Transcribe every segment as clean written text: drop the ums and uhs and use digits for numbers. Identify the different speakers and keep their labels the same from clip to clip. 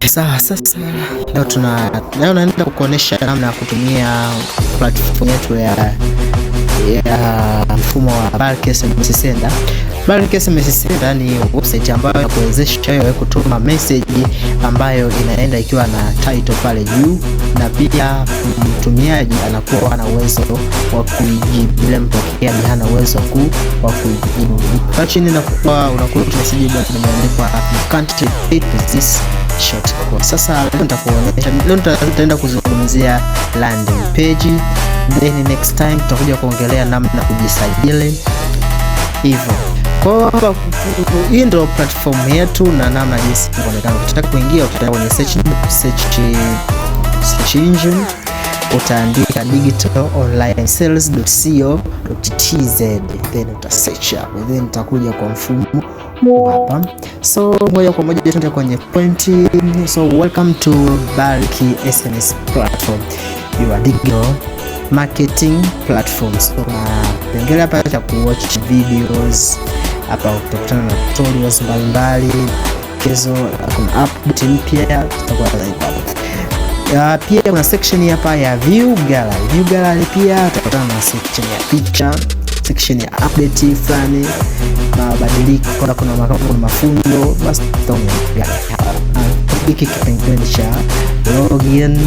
Speaker 1: Sawa, sasa leo naenda kukuonesha namna ya kutumia platform yetu ya mfumo wa Bulk SMS Sender. Bulk SMS Sender ni website ambayo inakuwezesha wewe kutuma message ambayo inaenda ikiwa na title pale juu, na pia mtumiaji anakuwa ana uwezo wa kuijibu, ile mpokeaji hana uwezo wa kuijibu. Pale chini inakuwa unakuta message imeandikwa "You can't reply to this short code". Sasa leo nitakuonyesha, leo nitaenda kuzungumzia landing page, then next time tutakuja kuongelea namna kujisajili hivyo. Kwa hiyo hapa hii ndio platform yetu na namna jinsi inaonekana. Ukitaka kuingia utaenda kwenye search engine, utaandika digitalonlinesales.co.tz, then uta search hapo, then utakuja kwa mfumo hapa. So moja kwa moja tuende kwenye point. So welcome to Bulk SMS platform, your digital marketing platform. So kuna kipengele hapa cha kuwatch videos, hapa utakutana na tutorials mbalimbali, kezo, kuna update mpya tutakuwa hapo. Pia kuna section hapa ya view gallery. View gallery pia utakutana na section ya picha, section ya update fulani, mabadiliko, kuna mafunzo, basi tutaona hiki kipengele cha login.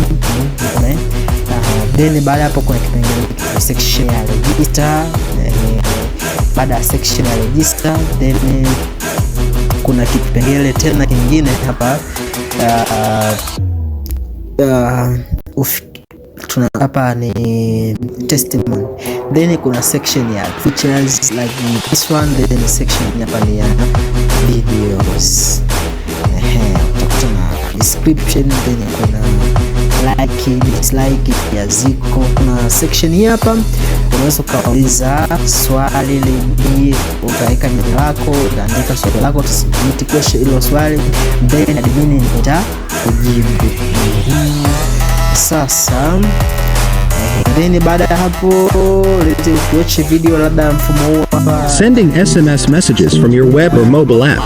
Speaker 1: Then baada hapo kuna kipengele section ya register. Baada ya section ya register, then kuna kipengele tena kingine hapa, tuna hapa ni testimony, then kuna section ya features like this one, then section hapa ni ya videos. Ehe, utakuta na description, then kuna like, dislike pia ziko. Kuna section hii hapa, unaweza ukauliza swali lingi, utaweka jina lako, utaandika swali lako, utasubmit question hilo swali, then admin nitakujibu. Sasa then baada ya hapo ukiwatch video labda mfumo huu hapa.
Speaker 2: Sending SMS messages from your web or mobile app.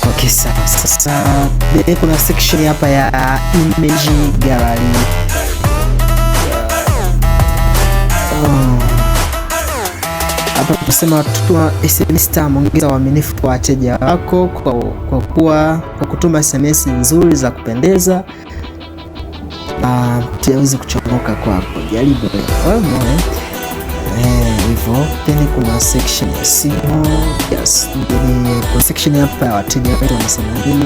Speaker 1: Okay, sawa. Sasa then kuna section hapa ya image gallery. Oh. Hapa tunasema tuma SMS tamu, ongeza uaminifu kwa wateja wako kwa kutuma SMS nzuri za kupendeza aweze kuchomoka kwako. Jaribu wewe hivyo. Then kuna section ya simu, yes. Then kuna section hapa ya wateja wetu wanasema nini,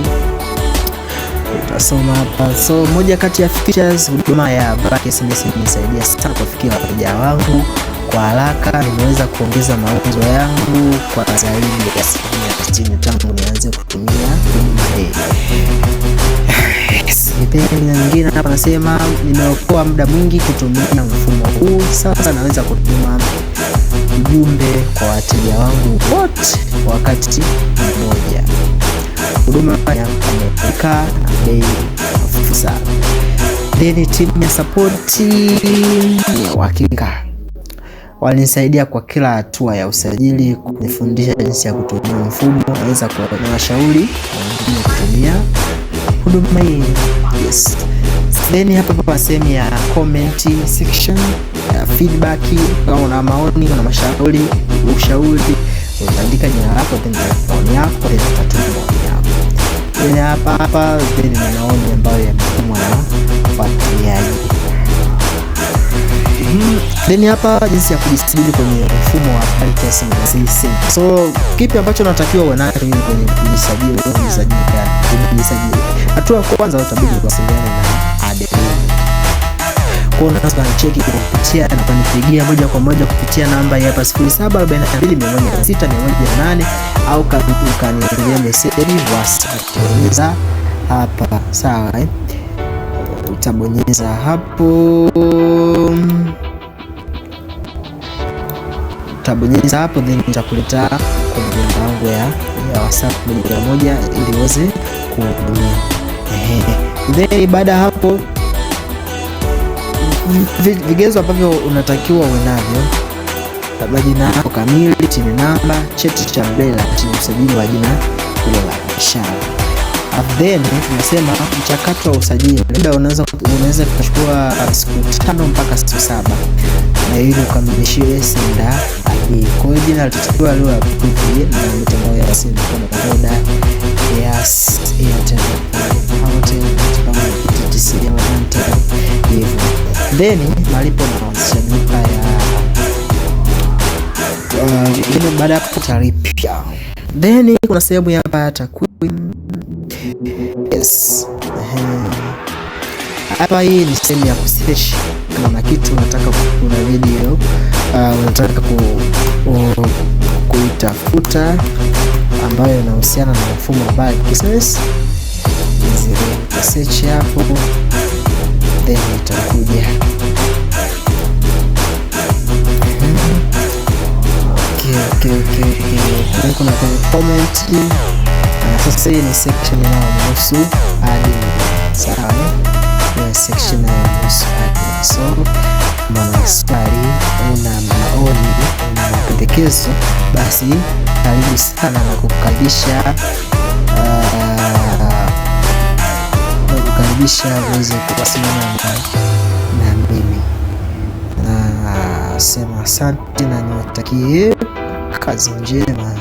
Speaker 1: utasoma hapa. So moja kati ya features, huduma ya Bulk SMS imenisaidia sana kuwafikia wateja wangu kwa haraka. Nimeweza kuongeza mauzo yangu kwa zaidi ya 60% tangu nianze kutumia huduma hii. Kipengele nyingine hapa nasema nimeokoa muda mwingi kutumia mfumo huu. Sasa naweza kutuma ujumbe kwa wateja wangu wote wakati mmoja. Huduma ya kuaminika na bei nafuu sana. Then timu ya support ya uhakika walinisaidia kwa kila hatua ya usajili, kunifundisha jinsi ya kutumia mfumo. Naweza kuwashauri wengine kutumia huduma hii. Yes. Then hapa hapa sehemu ya comment section ya feedback, kama una maoni, una mashauri, ushauri, utaandika jina lako then maoni yako, then utatuma maoni yako. Then hapa hapa then ni maoni ambayo yametumwa na watumiaji. Then hapa jinsi ya kujisajili kwenye mfumo wa Bulk SMS. So kipi ambacho unatakiwa uwe nacho ili kwenye kujisajili, kujisajili? Hatua ya kwanza utabidi kuwasiliana na admin. Kwa unaweza kunicheki kupitia na kunipigia moja kwa moja kupitia namba hapa 0742 106 108 au ukanitumia message WhatsApp. Utabonyeza hapa sawa, eh? Utabonyeza hapo, utabonyeza hapo then nitakuleta kwenye namba yangu ya WhatsApp moja kwa moja ili uweze kuhudumia. Ehe. Then baada ya hapo vigezo ambavyo unatakiwa uwe navyo, labda jina lako kamili, TIN namba, cheti cha BRELA chenye usajili wa jina hilo la biashara. Then tunasema mchakato wa usajili muda unaweza kuchukua siku 5 mpaka siku 7 na ili ukamilishiwe sender ID. Kwa hiyo jina litatakiwa liwe approved na mitandao ya simu kama Voda, Yas, Airtel, Halotel, kama TTCL, Zantel hivyo. Then malipo na kuanzisha duka ya baada ya hapo utalipia. Then kuna sehemu hapa ya takwimu. Yes. Hapa hii ni sehemu ya kusearch kama una kitu unataka, kuna video unataka kuitafuta ambayo inahusiana na mfumo wa bulk SMS, search hapo then itakuja. Okay. Kuna kwenye comment na sasa hii ni section inayomhusu admin. Sawa, eh? Section inayomhusu admin. So una swali, una maoni, una mapendekezo, basi karibu sana na kukaribisha uweze kuwasiliana na mimi. Nasema asante na niwatakie kazi njema.